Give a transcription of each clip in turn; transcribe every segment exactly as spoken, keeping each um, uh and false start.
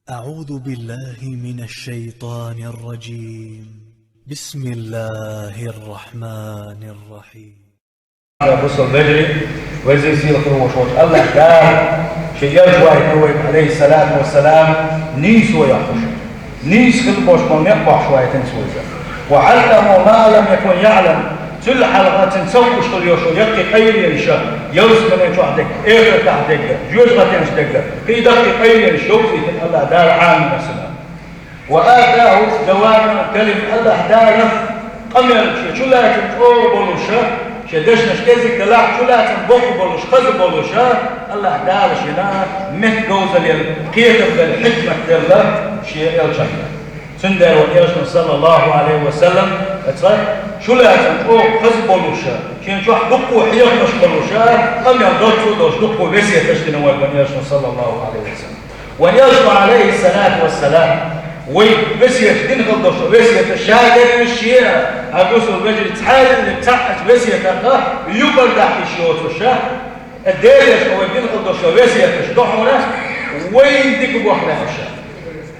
أعوذ بالله من الشيطان الرجيم. بسم الله الرحمن الرحيم. Бусалба вежарий, веза-сийлахь волча Аллахӏ Дала ший Элча вайтар вайга, Ӏалайхи ссалату вассалам, нийса ва йоах шоана. Нийса хила болаш бола некъ бохьаш вайтар цо вайга. وعلمه ما لم يكن يعلم. Цул хьалха цунна ца хууш хилла йолаш йола яккхий къайленаш, ялсмален чохь дерг, эхартахь дерг, жоьжахатен чу дерг, кхин даккхий къайленаш йовзийтар Аллахӏ Дала Ӏамийна цунна. وآتاه جوامع الكلم. Аллахӏ Дала къамел шен чулацам чӀогӀа болаш, шен дешнаш кӀезига далахь, чулацам боккха болаш, хаза болаш, Аллахӏ Дала шена меттаговзалла, кхетам бала, хьикмат делла шен Элчанна. Цундела вайн Элчано, саллаллаху Ӏалайхи ва саллам, цхьа чулацам чӀогӀа хаза болаш, шен чохь дуккха хьехамаш болаш, къамел доцца долаш дуккха весеташ дина вайга вайн Элчано, саллаллаху Ӏалайхи ва саллам. Вайн Элчано, Ӏалайхи ссалату вассалам, вайга весеташ дина хила долаш, весеташ ша дерриш шен, хьа бусалба вежарий, цхьа а дерриг цхьаъ а весетах юкъара даккха йиш йоцуш, Делера вайга дина хила долаш весеташ ду хьуна, вайна дика бохам беш.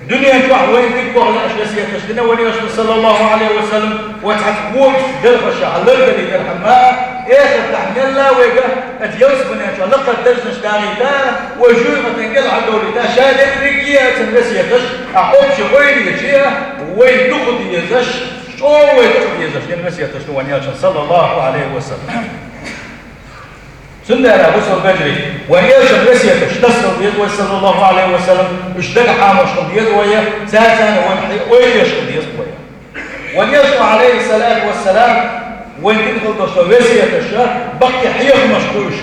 Дуьнен чохь вайна дика бохам беш весеташ дина вайн Элчано, саллаллаху Ӏалайхи ва саллам, вай цхьацца вогаш делхаш, хьалар дали дархьама, эхартахь мелла вайга, оцу ялсмален чохь лакхара даржаш дагӀийта, вай жоьжахатен кӀел хьадовлийта, ша дерриг а цуьнан весеташ, а общий ойла еча, вай дукха дезаш, чӀогӀа вай дукха дезаш, дина весеташ ду вайн Элчано, саллаллаху Ӏалайхи ва саллам. Цундела, бусалба вежарий, вайн Элчан весеташ тасдала деза вай, саллаллаху Ӏалайхи ва саллам, уьш дагахь Ӏамош хила деза вай, цаьрца вайн хье ойла еш хила деза вай. Вайн Элчано, Ӏалайхи ссалату вассалам, вайна дина хила долаш весеташ, баккхий хьехамаш ду уьш.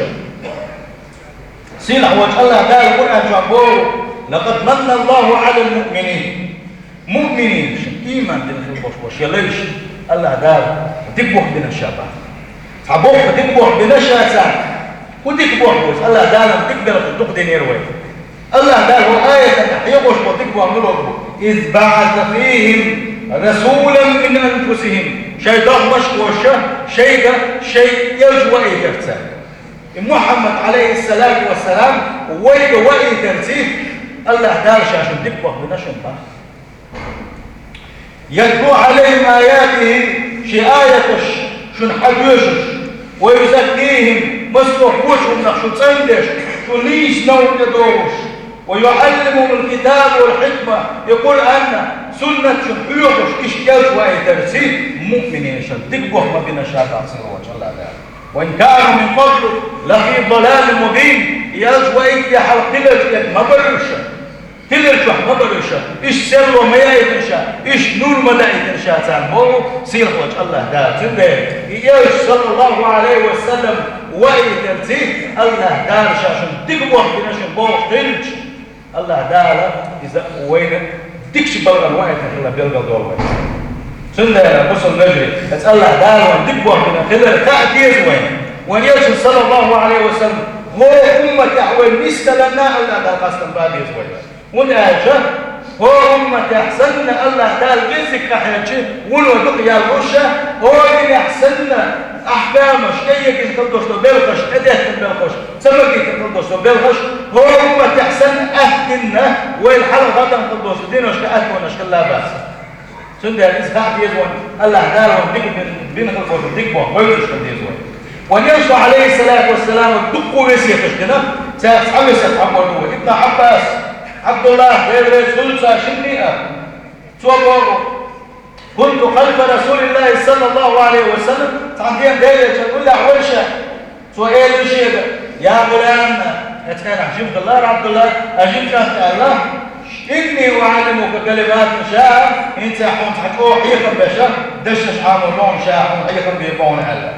Сийлахь волчу Аллахӏ Дала Къуръан чохь боху: لقد من الله على المؤمنين. Муъминийн, шен ийман дина хила болуш болу шен лайш, Аллахӏ Дала дика бохам бина ша боху. Цхьа боху дика бохам бина ша царна. ХӀун дика бохам бу иза? Аллахӏ Дала дика белхаш дукха динера вай. Аллахӏ Дала вай аятана хьехош болу дика бохам муьлха бу? إذ بعث فيهم رسولا من أنفسهم. Шайн догӀмашкахоша, шайга шайн элча ваийтара цара. И Мухьаммад, Ӏалайхи ссалату вассалам, вайга ваийтарций, Аллахӏ Дала ша шуна дика бохам бина шуна боху. يتلو عليهم آياته, шен аяташ шуна хьадоьшуш, ويزكيهم, массо а кхочу хӀуманах шу цӀандеш, шу нийса новкъа тӀедогӀуш, ويعلمهم الكتاب والحكمة, и Къуръан, суннат шуна хьоьхуш, иштта элча ваийтарций, муъминийн шуна дика бохам бина ша боху сийлахь волчу Аллахӏ Дала. وإن كانوا من قبل لفي ضلال مبين, и элча ваийта хьалха хиларчу тӀе ма бара уьш. Хиларчохь ма бара уьш, иштта серло ма яийтина ша, иштта нур ма даийтина ша царна боху сийлахь волчу Аллахӏ Дала. Цундела и элча, саллаллаху Ӏалайхи ва саллам, ваийтарций, Аллахӏ Дала ша шуна дика бохам бина шуна бохуш хилча, Аллахӏ Дала иза вайна дикачу балгӀана ваийтина хилар билгалдолу вай. Цундела, бусалба вежарий, оцу Аллахӏ Дала вайна дика бохам бина хилар хаа деза вайна. Вайн Элчано, саллаллаху Ӏалайхи ва саллам, хӀокху умматехь вай нисдаларна Аллахӏ Дала къастам бан беза вай. ХӀунда аьлча, хӀокху умматехь санна Аллахӏ Дала кӀеззиг къахьоьгучу вуно дукха ял луш, хӀокху динехь санна ахькамаш, тӀеегина хила долуш долу белхаш, тӀедеттина белхаш, ца магийтина хила долуш долу белхаш, хӀокху умматехь санна атта динна, вайна хьалха хатам хила долуш долу диношка, аттонашка лабаца. Цундела иза хаа деза вайна, Аллахӏ Дала вайна дика бина, бина хила болу дика бохам бевзаш хила деза вайна. Вайн Элчано, Ӏалайхи ссалату вассалам, дуккха весеташ дина, цаьрца цхьа весет хьахор ду вай. Ибн Ӏаббас, Ӏабдуллахь, Дела реза хуьлда цунна, шинна а, цо боху: كنت خلف رسول الله صلى الله عليه وسلم, цхьана дийнахь Делан Элчанна уллехь вара ша. Цо элира шега: «Я гӀулам», оцу хенахь жима хилла Ӏабдулла, а жима кӀант аьлла: «إني أعلمك كلمات», ша, хӀинца хьуна цхьа чӀогӀа хьехам беш, дешнаш Ӏамор ду хьуна, ша хьуна хьехам бе боху аьлла.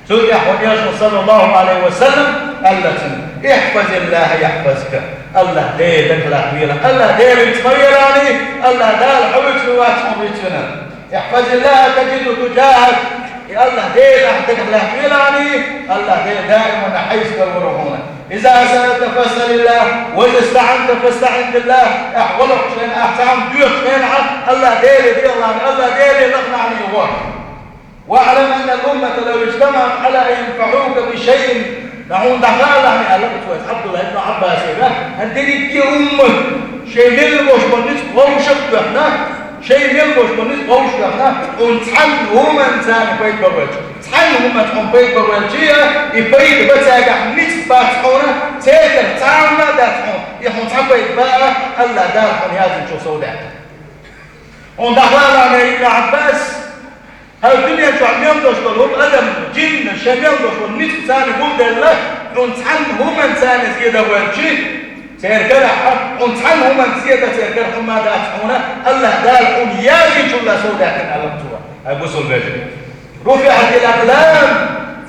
Цул тӀаьхьа вайн Элчано, саллаллаху Ӏалайхи ва саллам, аьлла цунна: «احفظ الله يحفظك», Аллахӏ Дела дагахь латтавелахь, Аллахӏ Дела вуьйцу ма велахьаний, Аллахӏ Дала хьо вуьйцур вац, хьо вуьйцу вина. «احفظ الله تجده تجاهك». И Аллахӏ Дела ахь дагахь латтавелахьаний, Аллахӏ Дела даиманна хьайца карор ву хьуна. «إذا سألت فاسأل الله، وإذا استعنت فاستعن بالله». Ахь гӀо лохучу хенахь, ахь цхьа хӀума доьхучу хенахь, Аллахӏ Деле дехалахьаний, Аллахӏ Деле лахалахьаний гӀо. «واعلم أن الأمة لو اجتمعت على أن ينفعوك بشيء». Дан хьуна дӀахаалахьаний, аьлла цо Ӏабдулла ибн Ӏаббасига, хӀара дерриге уммат Шайн мел болуш болу ницкъ вовшах а доьхна, шайн мел болуш болу ницкъ вовшах а доьхна, хьуна цхьанна хӀуманца пайда бан ваьлча, цхьанна хӀуманца хьуна пайда бан ваьлча, и пайда бан цаьргахь ницкъ бац хьуна, цаьргара цхьа хӀума а дац хьуна, и хьуна цхьа пайда бан а, АллахӀ Дала хьуна яздинчул сов даьккхина. Хьуна дӀахаьллехь, Ибн Ӏаббас, хӀара дуьнен чохь мел долуш долу хӀума адам, жин, шайн мел долуш долу ницкъ царна гулделла, хьуна цхьанна хӀуманца зен дан ваьлча, церан карахь, хьуна цхьанна хӀуманца зен дан церан карахь хӀума дац хьуна, АллахӀ Дала хьуна яздинчул сов даьккхина аьлла цо, хӀай бусалба вежарий. رفعت الأقلام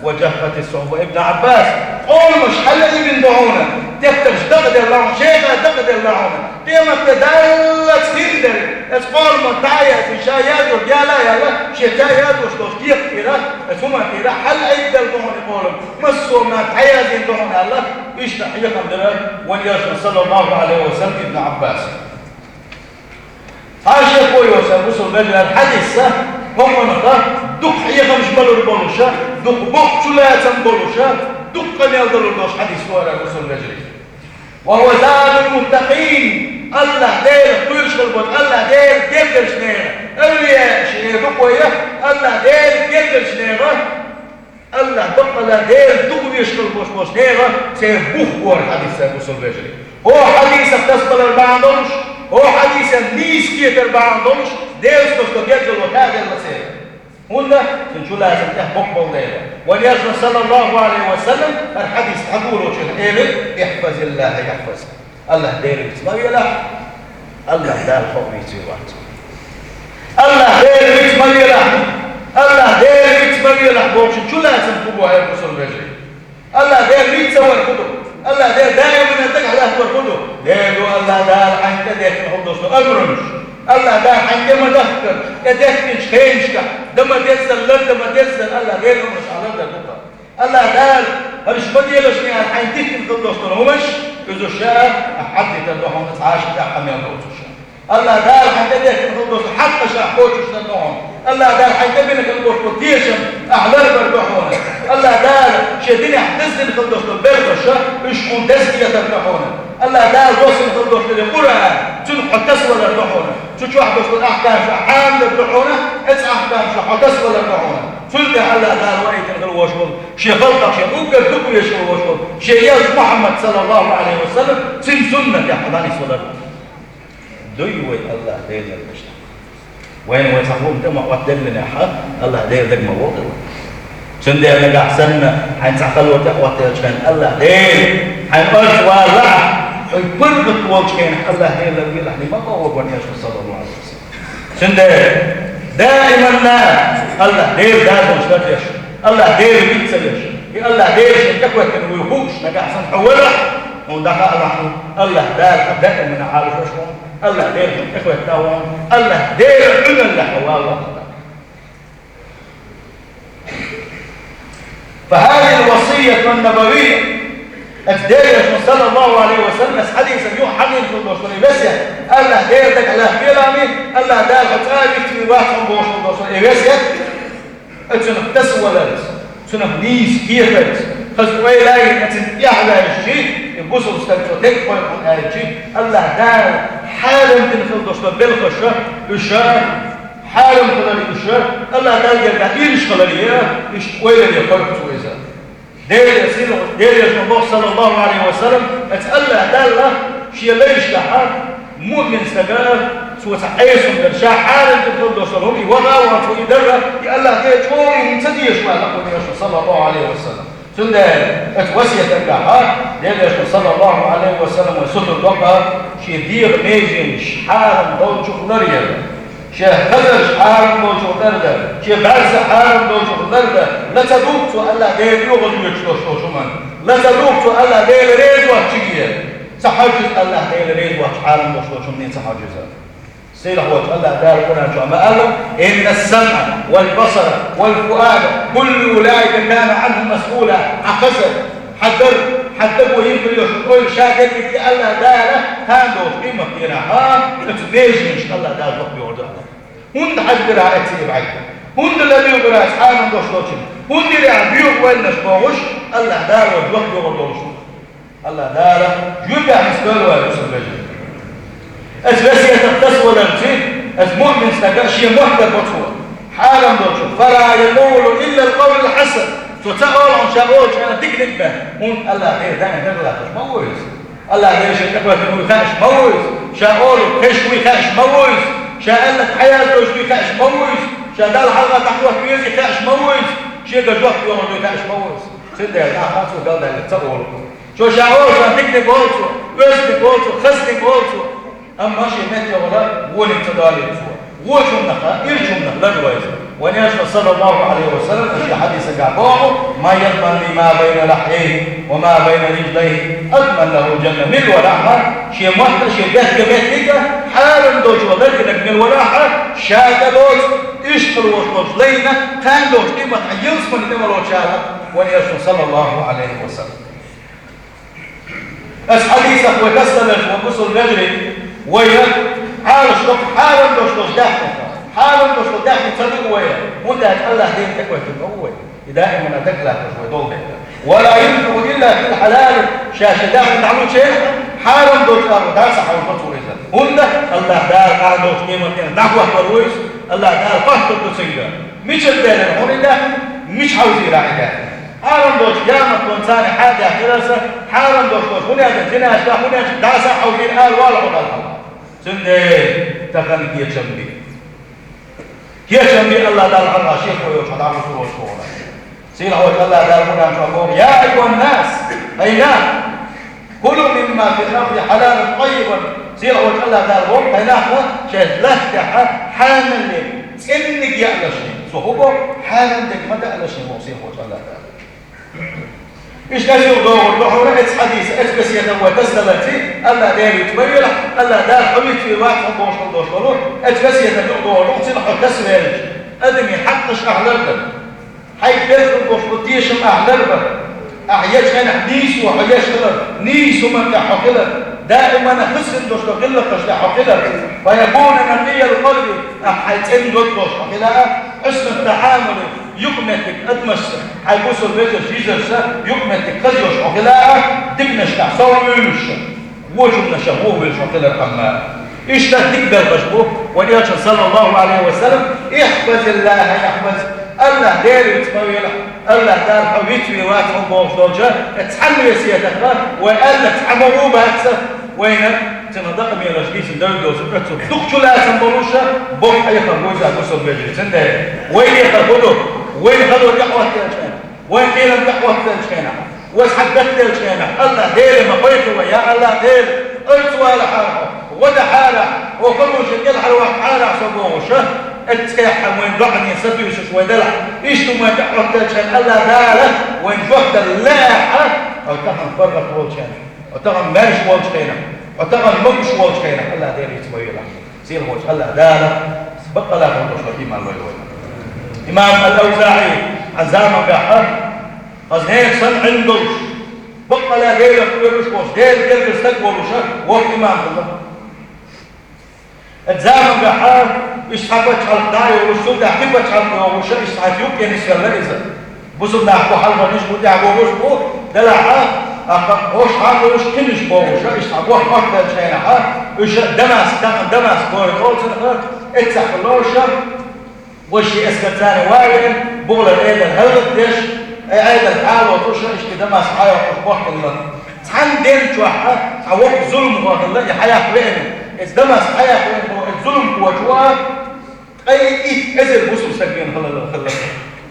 وجفت الصحف. Ибн Ӏаббас, къоламаш хьалаайбина ду хьуна, дехкарш дакъаделла хьуна, шайга дакъаделла хьуна. Къематде даллалц хиндерг, оцу къоламо дӀа а яздина, ша яздинарг яла а яьлла, шен ша яздеш долчу декъа тӀера, оцу хӀуманна тӀера хьалаайбина ду хьуна и къолам. Массо а хӀума дӀаяздина ду хьуна аьлла, иштта хьехам дира вайн Элчано, саллаллаху Ӏалайхи ва саллам, Ибн Ӏаббаса. Цхьа а шеко йоцу бусалба вежарий, хьадис а, хӀокхунах дукха хьехамаш балур болуш а, дукха боккха чулацам болуш а, дукха къамел далур долуш хьадис ду хӀара, бусалба вежарий. وهو زاد المتقين. АллахӀ Делах кхоьруш хила болу, АллахӀ Делан гергарчу нехан, эвлияашна дукха вай, АллахӀ Делан гергарчу нехан, АллахӀ баккъалла Делан дукха везаш хила болуш болчу нехан церан бух бу хӀара хьадис, бусалба вежарий. ХӀокху хьадисах тасабалар бахьана долуш, хӀокху хьадисах нийса кхетар бахьана долуш, Делан стохка гергарло таделла церан. ХӀунда? Цуьнан чулацам тӀехь боккха болу дела. Вайн Элчано, саллаллаху Ӏалайхи ва саллам, хӀара хьадис дӀагойтучу элира: «احفظ الله يحفظك». АллахӀ Дела виц ма велахь, АллахӀ Дала хьо а вийцийр вац. АллахӀ Дела виц ма велахь, АллахӀ Дела виц ма велахь бохучун чулацам хӀун бу, хӀай бусалба вежарий? АллахӀ Дела вийца вар хӀун ду? АллахӀ Дела даиманна дагахь латтор хӀун ду? Дела ду, АллахӀ Дала хьайна тӀедехкина хила долуш долу амраш. АллахӀ Дала хьайна тӀе ма дахкара, тӀедехкинчу хенашкахь, дан ма деззара, лардан ма деззара, АллахӀ Дела амраш хьан лардан ду-кх. АллахӀ Дала хӀорш ма делаш аьлла хьайна дихкина хила долуш долу хӀумаш, иза ша хьан дитар ду хьуна, цхьа а шен тӀехь къамел доцуш. АллахӀ Дала хьайна тӀедехкина хила долуш долу хьакъаш ахь кхочушдан ду хьуна. АллахӀ Дала хьайна тӀебина хила болуш болу тешам ахь ларбар ду хьуна. АллахӀ Дала шен динехь даздина хила долуш долу белхаш, уьш хьуна деза хетар ду хьуна. АллахӀ Дала доссина хила долуш долу Къуръан, цуьнан хьо тасавалар ду хьуна. Цу чохь долуш долу ахкамаш хьан дар ду хьуна, оцу ахкамашна хьо тасавалар ду хьуна. Цуьнан тӀе АллахӀ Дала ваийтина хила волуш волу шен халкъах шен уггар дукха везаш хила волуш волу шен Элча Мухьаммад, саллаллаху Ӏалайхи ва саллам, цуьнан суннатехь хьо дӀанисвалар ду. Дуй вай АллахӀ Делан гергарчу нахах? Вайна вай цхьа хӀума тӀе ма хӀоттаделлинехь, АллахӀ Дела дага ма вогӀийла. Цундела нагахь санна хьайн цхьа хало тӀе хӀоттаделчхьана, АллахӀ Дела хьайн орца валахь, хьо паргӀат волчхьана, АллахӀ Дела ларвелахь, ма вогӀу, вайн Элчано, саллаллаху Ӏалайхи ва саллам. Цундела даиманна АллахӀ Дела дазонаш дар деш, АллахӀ Дела виц ца веш, и АллахӀ Дела шен тӀехӀоьттина вуй хууш нагахь санна хьо валахь, хьуна дӀахаалахь, АллахӀ Дала хьан даиманна Ӏалашвеш ву, АллахӀ Дела хьуна тӀехӀоьттина ву, АллахӀ Дела Ӏуьналлехь хьо валахь. فهذه الوصية النبوية. Оцу Делан Элчано, саллаллаху Ӏалайхи ва саллам, оцу хьадисана юкъахь хьадийна хила долуш долу и весет, АллахӀ Дела дагахь латтавелахь, АллахӀ Дала хьо цкъа а вицвийр вац хьуна бохуш хила долуш долу и весет, оцунах тасаваларца, цунах нийса кхетарца, хаза ойла йина, оцунна тӀаьхьаваьлча, и бусалба стаг цо дерг кхойкхуш аьлча, АллахӀ Дала хьарам дина хила долуш долу белхаш, уьш хьарам хилар, уьш АллахӀ Далла гергахь ириш хиларе, уьш ойларе кхойкху цо иза. Делан сийлахь, Делан Элчано боху, саллаллаху Ӏалайхи ва саллам, оцу АллахӀ Далла шен лайшкахь муъмин стага цо цхьа Ӏеса хӀума дар, ша хьарам дина хила долуш долу хӀума, и ваха а вахана цо и дар, и АллахӀ Дела чӀогӀа хӀума ца дезаш вац, аьлла вайн Элчано, саллаллаху Ӏалайхи ва саллам. Цундела оцу васиятехь Делан Элчано, саллаллаху Ӏалайхи ва саллам, вай сутара доккху шен дегӀан меженаш хьарам долчух ларъяр. Шен хазарш хьарам болчух лардан, шен бӀаьрса хьарам болчух лардан, ла ца дугӀу цо АллахӀ Дела оьгӀаз оьцуш долуш долчу хӀуманна, ла ца дугӀу цо АллахӀ Дела реза воцчу чуьра, ца хьожу иза АллахӀ Дела реза воцчу хьарам болуш долчу хӀуманна ца хьожу иза. Сийлахь волчу АллахӀ Дала Къуръан чохь ма аьлла: «إن السمع والبصر والفؤاد كل أولئك كان عنه مسؤولا». Хьан хазар, хьан дар, хьан даго йина хила йолуш ойла ша дерриге АллахӀ Дала кхана долчу къематдийнахь, оцу меженашна АллахӀ Дала жоп лур ду аьлла. ХӀунда хьажа бира хьо оцу бӀаьрга? ХӀунда лардийр бира хьо хьарам долуш долчунна? ХӀунда дира хьо боьха ойланаш бохуш, АллахӀ Дала жоп лур долуш ду? АллахӀ Дала жоьпехь нисдойла вай, бусалба вежарий. Ас весетах тасаваларца, ас муъмин стага шен мотт дергда цо. Хьарам долчух. فلا يقول إلا القول الحسن. Цо ца оал хьуна ша олучу хенахь диканиг бен. ХӀунда аьлча Дела даим дагахь латтош ма ву иза. АллахӀ Дела шен тӀекхоьттина вуй хаьаш ма ву иза. Ша олург хезаш вуй хаьаш ма ву иза. Ша аьлларг хьаяздеш вуй хаьаш ма ву иза. Ша Далла хьалха дӀахӀотта везий хаьаш ма ву иза. Шега жоп лохур дуй хаьаш ма ву иза. Цундела нахана цо галдаьлларг ца олу. Цо ша олу сан диканиг олу цо, оьзданиг олу цо, хасниг олу цо. Амма шен меттехула вониг ца долийта цо. Вочунах, ирчунах ларвайза. Вайн Элчано, саллаллаху Ӏалайхи ва саллам, шен хьадисагахь боху: «من يضمن لي ما بين لحييه وما بين رجليه أضمن له الجنة». Мила валахь а, шен мотт а, шен бехке меттиг а хьарам долчух ларвинарг мила валахь а, ша тӀедоцу, иштта лоруш лайна, кхана долчу къематехь ялсамани тӀе ма лоцуш аьлла, вайн Элчано, саллаллаху Ӏалайхи ва саллам. Ас хьадисах вай тасадаларца, вай бусалба вежарий, вай Ӏалашо хьарам долуш долчу даьхни, хьарам долуш долчу даьхни ца луьгу вай, хӀунда аьлча АллахӀ Дела тӀекхоьттина ма ву вай. И даимана дагахь латтош вай долу хӀума. «ولا ينفق إلا في الحلال». Ша шен даьхни дӀалучу хенахь, хьарам долчу агӀор дӀа ца хьовзо цо иза. ХӀунда? АллахӀ Дала кхана долчу къематдийнахь дӀахӀоттор ву иза, АллахӀ Дала хоттур ду цуьнга. Мичара баьллера хьуна и даьхни, мича хьовзийра и даьхни? Хьарам долчу, къематдийнахь царна хьан даьхни хиларца, хьарам долуш долчу хӀунда аьлла зинаш даьхни, хӀунда аьлча дӀа ца хьовзийра ала вала хьо Далла. Цундела тахана кечам бе. Кечам бе АллахӀ Далла хьалха шеко йолчу хьо дӀа гӀусар волчу хьуна. Сийлахь волчу АллахӀ Дала Къуръан чохь боху: «يا أيها الناس», хӀай нах, «كلوا مما في الأرض حلالا طيبا». Сийлахь волчу АллахӀ Дала боху, хӀай нах, шайн лаьтта тӀехь хьанал, цӀенниг яалаш. Цо хӀун боху? Хьарам дерг ма даалаш боху сийлахь волчу АллахӀ Дала. Иштта ас юха догӀур ду хьуна оцу хьадисах, оцу весетах вай тасадаларца, АллахӀ Дела вицвелахь, АллахӀ Дала хьо вицвер вац хьо бохуш долуш долу, оцу весетах юха догӀур ду, цунах хьо тасавелча, адамийн хьакъаш ахь лардан. Хьайга деза долуш долу тешам ахь ларбан. Ахь ечу хенахь нийсо хьо еш хилар, нийса хӀуманна тӀехь хьо хилар, даимана хӀусамдош долу гӀиллакхаш тӀехь хьо хилар. «فيكون نقي القلب», ахь хьайн цӀена дог долуш хьо хила а, «حسن التعامل», юкъаметтиг адамашца, хьайн бусалба вежарша, йижарша юкъаметтиг хаза йолуш хьо хила а, диканаш тӀехь сов а вуьйлуш. Вочунна ша вон вуьйлуш хьо хилар, амма иштта дика белхаш бу, вайн Элчано, саллаллаху Ӏалайхи ва саллам: «احفظ الله يحفظك». АллахӀ Дела вицвелахь, АллахӀ Дала хьо вицвер вац хьо бохуш долчу цхьана весетах вай аьлларг цхьа ма ву бац, вайна цуьнан дакъа мелаш дийцина девр доцург оццул дукха чулацам болуш, боккха хьехам бу иза бусалба вежарий. Цундела вайн декхар хӀун ду? Вайн хало тӀехӀоттаелча, вайн кхерам тӀехӀоттаелчу хенахь, вай схьа гатделлачу хенахь, АллахӀ Деле ма кхойкху вай: «Я АллахӀ Дела, оццу валахьара хьо, вадахьара, оха луша кӀелхьарваккхахьара со», бохуш, эццехь вайн доӀане сатуьйсуш вай делахь, иштта вайн тӀехӀоттаелчу хенахь АллахӀ Дала вайн жоп дала лаахь, хьо тахана паргӀат волчу хенахь, хьо тахана маьрша волчу хенахь, хьо тахана могуш волчу хенахь АллахӀ Дела вицвелахь. Сийлахь волчу АллахӀ Дала баккъалла хӀума долуш долу ийман лойла вайна. Имам ал-АвзаӀи, хьан заманахь, хаза нехан санна Ӏилма долуш, баккъалла Делах кхоьруш волуш, Делан гергара стаг волуш, воккха имам хилла. Оцу заманахь, иштта цхьа пачхьалкх дӀа а йолуш, цул тӀаьхьа кхин пачхьалкх йогӀуш, иштта цхьа юкъе нисвелла иза. Бусулба нах бу хьалхара, иштта бу тӀаьхьа богӀуш бу, делахь а, хӀокху хьалхара уьш кхинаш богӀуш, иштта цхьа боху хӀоттаьллачу хенахь, уьш Дамаск, тахана Дамаск гора олу цунах, эццахь лоруш, вай шен эскарца ван а веана, бухалара Ӏедал хӀаллакдеш, Ӏедал хьалоцуш, иштта Дамаск хьайоккхуш бохкалла. Цхьана ден чохь цхьа воккха зуламхо хилла, и хьаяккха веана. Иза Дамаск хьаяккха веана, и зуламхочо, ткъе итт эзар бусулба стаг вийна хилла, хилла.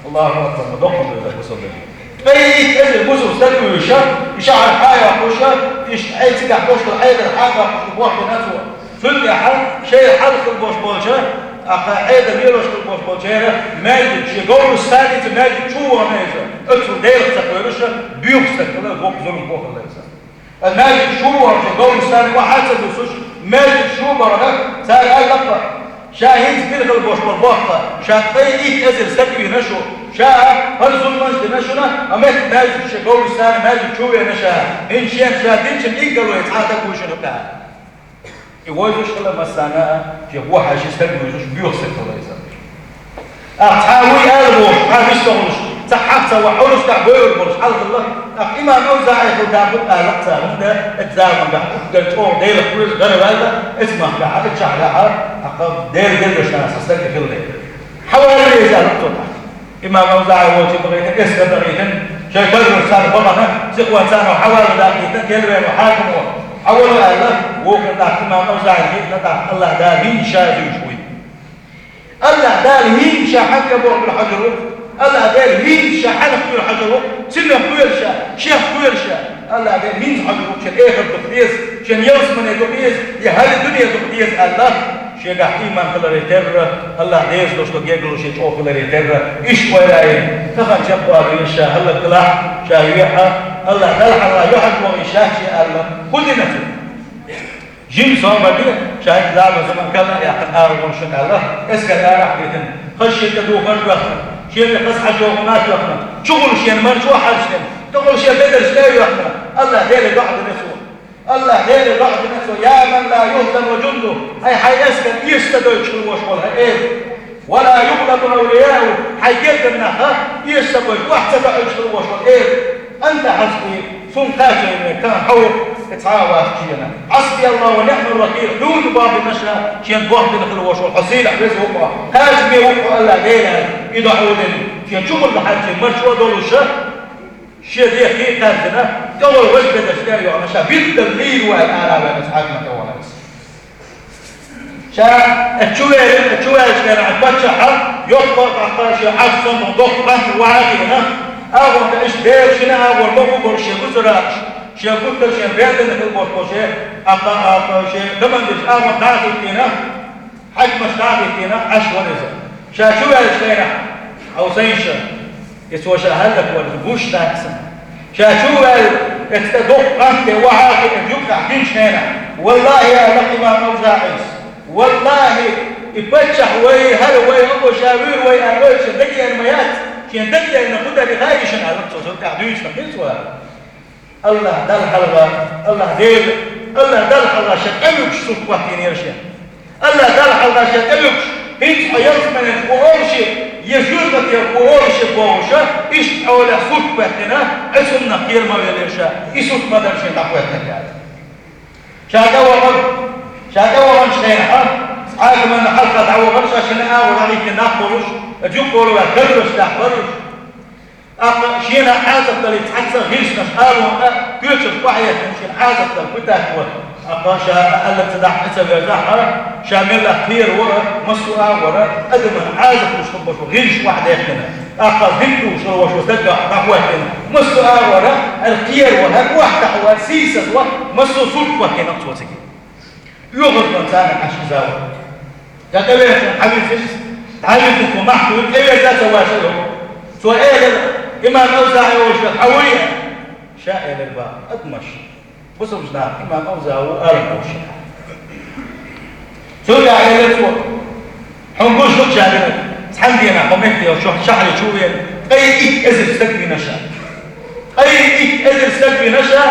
Аллаху акбар, ма доккха хилла бусулба стаг. Ткъе итт эзар бусулба стаг вуьйша, и шахьар хьайоккхуша, иштта Ӏе цигахь бошкал Ӏедал хьайоккхуш бохкина цо. Цул тӀаьхьа шайна хьалха хила болуш болча, тӀаккха Ӏедал лелош хила болуш болчеран маьждиг шен говраш санна, цу маьждиг чу вахана иза. Оццул Делах ца кхоьруша, боьха стаг хилла, воккха зуламхо хилла иза. Ткъа маьждиг чу вахана, шен говраш санна вахана ца дуссуш, маьждиг чу бахана, цара аьлла-кх: «Ша хӀинца бина хила болуш болу бохка, ша ткъе итт эзар стаг вийна шу, ша хӀара зуламаш дина шуна, а метта маьждиг шен говраш санна маьждиг чу веана ша, хӀинца шена ша динчун иггало цхьа а стаг вуй шуна», аьлла. И вовзуш хилла массарна а, шен вон хьаьжча стаг вуьйзуш, боьха стаг хилла иза. Ахь цхьа вуй ала бохуш, цхьа вист ца хуьлуш, Сахьат ца ваха, Ӏурус тӀехь бевр болуш хьалхалла, тӀаккха имам АвзаӀи хилла даккха аьлла цара, хӀунда оцу заманахь уггар чӀогӀа Делах кхоьруш гӀараваьлла, оцу махкахь, оцу шахьарахь, тӀаккха Делан гергашна сан стаг хилла. Хьавала веза аьлла цо тӀаккха. Имам АвзаӀи волчу бахийтина, эскар дахийтина, шайн карарчу царна бахана, сихонца царна хьавала даккхийтина, кхелавеана хьакимо, хьавала аьлла, вукху тӀаккха имам АвзаӀи хиъна тӀаккха, АллахӀ Дала хӀинца ша зуьйш вуй. АллахӀ Дала хӀинца ша хьаьнга бохург хьожур ву, АллахӀ Дала хӀинца ша хьанах кхоьру хьожур ву, цунах кхоьру ша, шех кхоьру ша. АллахӀ Дала хӀинца хьожур ву, шен эхарт дукха деза, шен ялсамане дукха деза, я хӀара дуьне дукха деза аьлла, шегахь ийман хиларе терра, АллахӀ Делан дош ду гергарло шен чӀогӀа хиларе терра, иштта ойла а йина, тахана чекхвала веза ша, хӀаллакдалахь, ша вехьа, АллахӀ Далла хьалха юьхьӀаьржа вогӀийша ша аьлла, хӀун дина цо? Жима сов бан де, ша хӀинца лаьман зама кала а яьккхина ала волуш шуна аьлла, эскар арахь а битина, хаза шен тӀе духар а тоьхна, шен тӀе хаза хьажо хӀума а тоьхна, чухула шен марчо а хьаьрчина, тӀехула шен бедарш тӀе а йоьхна, АллахӀ Деле доӀа дина цо. АллахӀ Деле доӀа дина цо: «Я ман ла юхзаму жундуху», хьайн, хьайн эскар эшаш ца дойтуш хила волуш волу хьан эла. «Ва ла югълабу авлияуху», хьайн гергара нах а эшаш ца бойтуш, охьа ца доуьйтуш хила волуш волу эла. «Анта хьасби», суна кхачийна вайн кхана хьо ву, и цхьа а вац шена. «Хьасби АллахӀу ва ниӀмал вакил», хьуна бохург дина ша, шена бохург дина хила волуш волу хьо сийлахь веза ву-кх, кхачаме ву-кх хьо АллахӀ Дела аьлла, и доӀа дина. Шен чухула хьаьрчина марчо а долуш, шен дехьа а кхаьрдина, тӀехула важа бедарш тӀе а йоьхна, ша билггал лийр ву аьлла, ара а ваьлла, цхьа а хӀума тӀе вахана иза. Ша а чу веана, а чу ваьллачу хенахь паччахьа йоккха а, тӀаккха шен Ӏаш сонтах доккха къант вахьа а хиъна, агӀор тӀе иштта бер шина агӀор ма бу бара шен гуцара, шен гуттар а шен бердина хила болуш болу шен, а, а, а, шен командирш агӀор дӀа а хӀиттийна, хьаькамаш дӀа а хӀиттийна, Ӏаш вара иза. Ша чу ваьллачу хенахь, хьовсийша, и цо ша хӀаллаквалар гуш дац сан. Ша чу а ваьлла, эцу тӀе доккха къант тӀе вахьа а хиъна, юккъехь гинчу хенахь, валлахӀи, аьлла имам АвзаӀис, валлахӀи, и паччахь вай, хӀара вай, хӀокхо ша вуьйр вай аьлла, вай шен дагадеана ма яц, шен дагадеана хӀун дара и хаьий шуна аьлла, цо цунна тӀехь дуьйцуш хилла цо аьлла. АллахӀ Далла хьалха, АллахӀ Дела, АллахӀ Далла хьалха шен тӀе вуьгуш сурт хӀоттийнера шен. АллахӀ Далла хьалха шен тӀе вуьгуш, хӀинца хьо ялсаманехь ву олуш, я жоьжахатехь ву олуш бохуш, иштта Ӏолехь сурт хӀоттийна, Ӏеса хӀуманах кхера ма велира ша, и сурт ма дара шен дӀахӀоьттинарг аьлла. Ша тӀе вахана, ша тӀе ваханчу хенахь, цхьа а хӀуманна хьалха дӀавахана, ша шина агӀор дӀахӀиттина нах болуш, юккъе ваьлла карарш дахь баруш. ТӀаккха шена Ӏазап далийта цхьацца гӀирсинаш алонна а, коьчарш охьаэцна шена Ӏазап дала пытать вара. ТӀаккха ша аьлларг ца дахь а ца верзахь а, ша меллах кхера вара, массо а агӀора, адамна Ӏазап луш хила болуш гӀирсаш охьадаьккхина. ТӀаккха дика луш хила волуш стаг дӀахӀоттийна. Массо а агӀора, аьлла кхера вара, хӀара охьатаьӀа вара, сийсаза вара, массо а сурт хӀоттийна цо цига. ОьгӀазло царна Ӏаш иза вара. Ша тӀевеача хьан визза, хьан визза цо махкуьйту, тӀевеача ца ваша йо. Цо элира, имам АвзаӀи волуш хьан вуй? Ша элира баха, адамаш, бусалба нах, имам АвзаӀи ву ара бохуш. Цо тӀаьхьа элира цо, хьуна гуш ду ша дина, цхьана дийнахь хьо метте йолчу шахьаре чу веана, ткъе итт эзар стаг вина ша. Ткъе итт эзар стаг вина ша,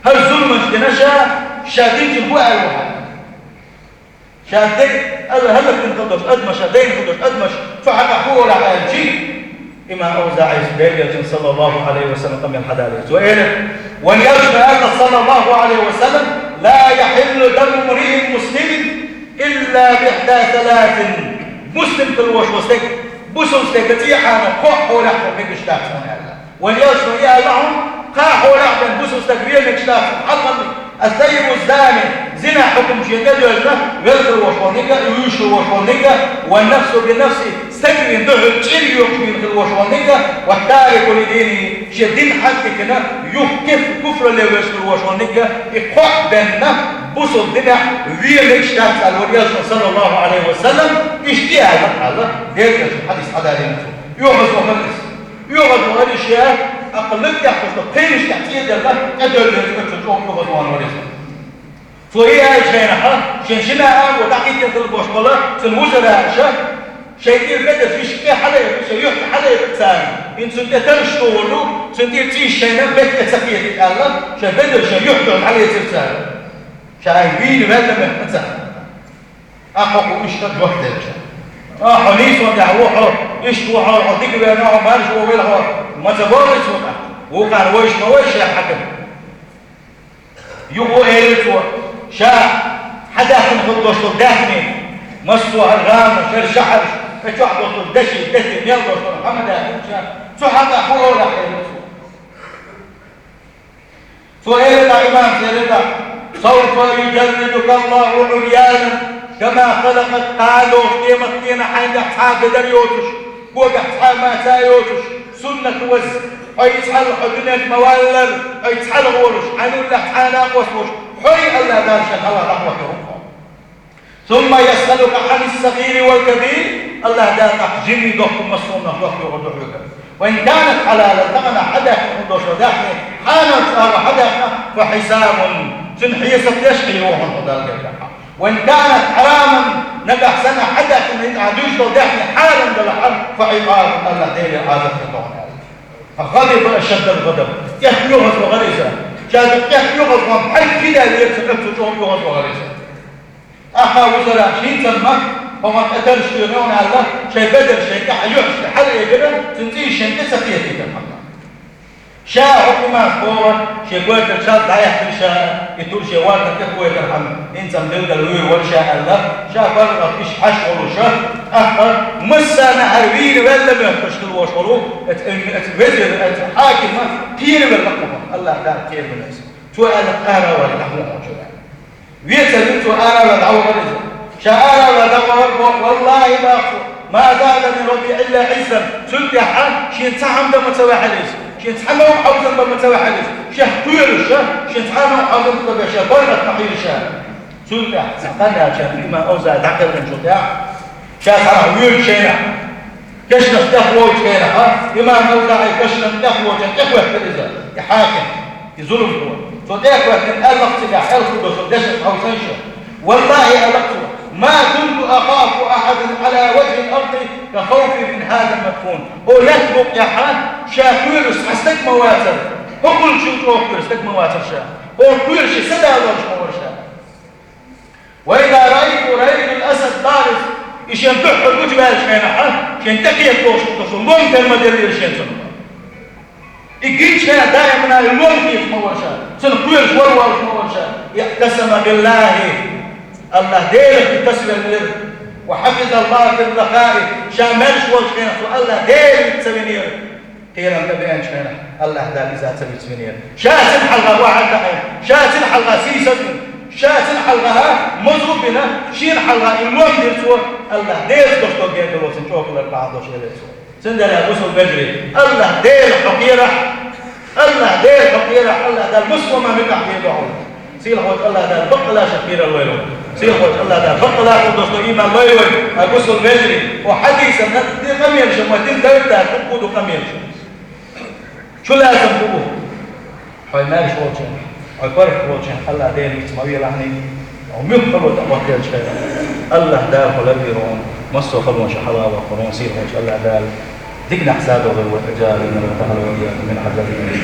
хӀара зуламаш дина ша, ша динчух бу аьлла ву хьан. Ша дерг аьлла хӀаллакдина хила долуш адамаш, ша дайна хила долуш адамаш, цу хьакъехь хӀун олахь аьлчи, имам АвзаӀис Делан элчанан, саллаллаху Ӏалайхи ва саллам, къамел хьадалийра. Цо элира, вайн элчано аьлла, саллаллаху Ӏалайхи ва саллам: «Ла яхьиллу даму мриин муслимин илла бихьда саласин». Муслим хила волуш волу стеган, бусалба стеган цӀий хьанах кхоъ хьолехь а мегаш дац хьуна аьлла. Вайн элчано и аьлла хьуна, кхаа хьолехь а бен бусалба стаг вен мегаш дац хьуна, хьалхарниг, ас-саййибу зани, зина хьукам шен тӀе доьжна, велла хила волуш волниг а, и вуьйш хила волуш волниг а, ва нафсу би нафси, стаг вийна дуьхьал чӀир йоькхуш вийна хила волуш волниг а, ва тарику ли дини, шен дин хьаьжкӀина, юха кеф куфрале веш хила волуш волниг а, и кхоъ бенна, бусалба динехь вен мегаш дац аьлла вайн элчано, саллаллаху Ӏалайхи ва саллам, иштта и аьлла, аьлла, Делан элчано хьадис хьадалийна цо. ОьгӀаз вахана иза. ОьгӀаз вахана иза, тӀаккха лаг тӀехь кхуьссуш, пхьенаш тӀехь цӀе а делла, тӀедоьллина иза, оццул чӀогӀа оьгӀаз вахана вара иза. Цо и аьллачу хенахь, шен шина агӀор дӀахӀиттина хила болуш болу цуьнан вузараша, шайн тӀера бедарш иштта тӀе хьалаайира, шайн юьхь тӀе хьалаайира царна. ХӀинца цунна тӀе тарраш тохур ду, цуьнан тӀера цӀийш шайна метта тӀе ца кхетийта аьлла, шайн бедарш шайн юьхь дуьхьал хьалаэцира цара. Ша вийна ваьлла моьтту царна. Ахьа хӀокхо иштта жоп делча. Ахьа хьо нийсонан тӀехь ву хьо, Иштта ву хьо, хьо дика вена, хьо марша ву вела хьо, ма ца боху цо тӀаккха. Вукхара вайша ма вай шаьра хьаькам. Юха элира цо, ша хьадаьхна хила долуш долу даьхни, массо а хӀара гӀама, хӀара шахьарш, тӀе чохь долуш долу деши, дети, мел долуш долу хӀума даьхна ша, цу хьакъехь хӀун олахь элира цо. Цо элира тӀаккха, имамас элира тӀаккха: «Савфа южарридука Аллаху Ӏурьянан, кама халакъака», кхана догӀучу къематдийнахь хьайна тӀехь цхьа а бедар йоцуш, когахь цхьа а маца а йоцуш, суннат ваза, хьо и цхьалла хьо дуьнен чу ма-валлара, хьо и цхьалла волуш, хьайна уллехь цхьа а накъост волуш, хьо и АллахӀ Дала шен хьалха дӀахӀоттор ву хьо. «Сумма ясъалука Ӏанис-сагӀири вал-кабир», АллахӀ Дала тӀаккха жимма дохку массо а хӀуманах дохку йогӀур ду хьоьга. «Ва ин канат хьалалан», тахана хьадаьхна хӀума долуш даьхни, хьарам ца агӀо хьадаьхна, «фа хьисабун», цуьнан хьесап деш хир ву хьуна хьо Далла гергахь. «Ва ин канат хьараман», нагахь санна хьадаьхна хӀинца ахьа дуьйцуш долу даьхни хьарам делахь, «фа Ӏикъабун», АллахӀ Делера Ӏазап хир ду хьуна аьлла. «Фа гӀадиба ашаддал гӀадаб», тӀех оьгӀаз вахара иза. Ша тӀех оьгӀаз вахана, хьаьжча хи даьлла веза ца хилча чӀогӀа оьгӀаз вахара иза. ТӀаккха вузара, хӀинца ма, хӀокхунна тӀе тарраш доьху аьлла, шайн бедар шайн тӀехь юьхьаш тӀе хьала эгира, цуьнан цӀий шен тӀе ца кхетийтира хьалха. Ша хӀокху имамас боху, шен гойтарчалла дӀаяьккхира ша, и тур шен варна тӀе гойтархьама, хӀинца-м билггал вуьйр вара ша аьлла, ша паргӀат иштта хьаьжча волуша, тӀаккха массарна хӀара вийна велла моьттуш хила волуш волу, эца, эм, эца везира, эца хьакима кхеравелла кху, АллахӀ Дала кхеравелла иза. Цо аьлла, ара вали, дӀахьо хьо чу аьлла. Вецар ву цо, ара вала дӀавахара иза. Ша ара вала дӀавахара боху, валлахӀи, боху цо, ма задани Рабби илла Ӏиззан. Цул тӀаьхьа шена цхьа хӀума дан ма ца ваьхьира иза. Шена цхьа новкъа хьовзам бан ма ца ваьхьира иза. Шех кхоьруш ша, шена цхьа новкъа хьовзам ца беш, ша паргӀат ма хьийра ша. Цул тӀаьхьа цхьа хан яьлча, имам Авзаи дӀакхелхинчул тӀаьхьа, ша цхьанхьа воьду шайнахь, кешнаш тӀехволучу хенахь, имам Авзаи кешнаш тӀехволучу тӀехӀоьттира иза, и хьаким, и зуламхо. Цо тӀехӀоьттина аьлла цигахь, аьлла хӀун ду со дешнаш хьовсийша. ВаллахӀи, аьлла цо, ма кунту ахафу ахьадан Ӏала важхӀил арди ка хавфи мин хӀазал мадфун. О лаьтта букъехь ша кхоьруш цхьа стаг ма вацара, хӀокхуьлчул чӀогӀа кхоьруш стаг ма вацара ша. О кхоьруш са далош ма вара ша. Ва иза раайту, раайтул асад барис, и шен дуьххьара гучуваьллачу хенахь, шен тӀекхеталуш хӀума шу лом тера ма деллера шен цунах. И гинчу хенахь даимана и лом хеташ ма вара ша, цунах кхоьруш вара волуш ма вара ша. Иътасама биллахӀи, АллахӀ Делах и тасвеллера. Ва хьафизаллахӀа фир рахаи, ша маьрша волчу хенахь цо АллахӀ Дела виц ца винера. Кхерам тӀе беанчу хенахь, АллахӀ Дала иза ца виц винера. Ша цуьнан хьалха вахьар даьккхина, ша цуьнан хьалха сийсаз вина, ша цуьнан хьалха мозу бина, шена хьалха и лом дира цо, АллахӀ Делаца долуш долу гергарло цуьнан чӀогӀа хилар бахьана долуш элира цо. Цундела, бусалба вежарий, АллахӀ Дела хьо кхерахь, АллахӀ Дела хьо кхерахь, АллахӀ Дала массо а ма муьтӀахь дийр ду хьуна. Сийлахьчу АллахӀ Дала баккъалла шех кхерар лойла. Сийлахьчу АллахӀ Дала баккъалла хьуна долуш долу ийман лойла. Ай, бусалба вежарий, хьо хьадийсар нах де къамелаш ма дин дайта, хӀун ду къамелаш. Чу лаьцна бу. Хьой маьрша волчун, хьой паргӀат волчун АллахӀ Дела виц ма велахьний, хьо муьлхха хало тӀе хӀоттаелча хенахь, АллахӀ Дала хьо лардийр ву хьуна, массо а халонаш хьалха ваккхар ву хьуна, сийлахьчу АллахӀ Дала диканехь садогӀур ву, аджалина ва тахьалвадият мин хьаджалина.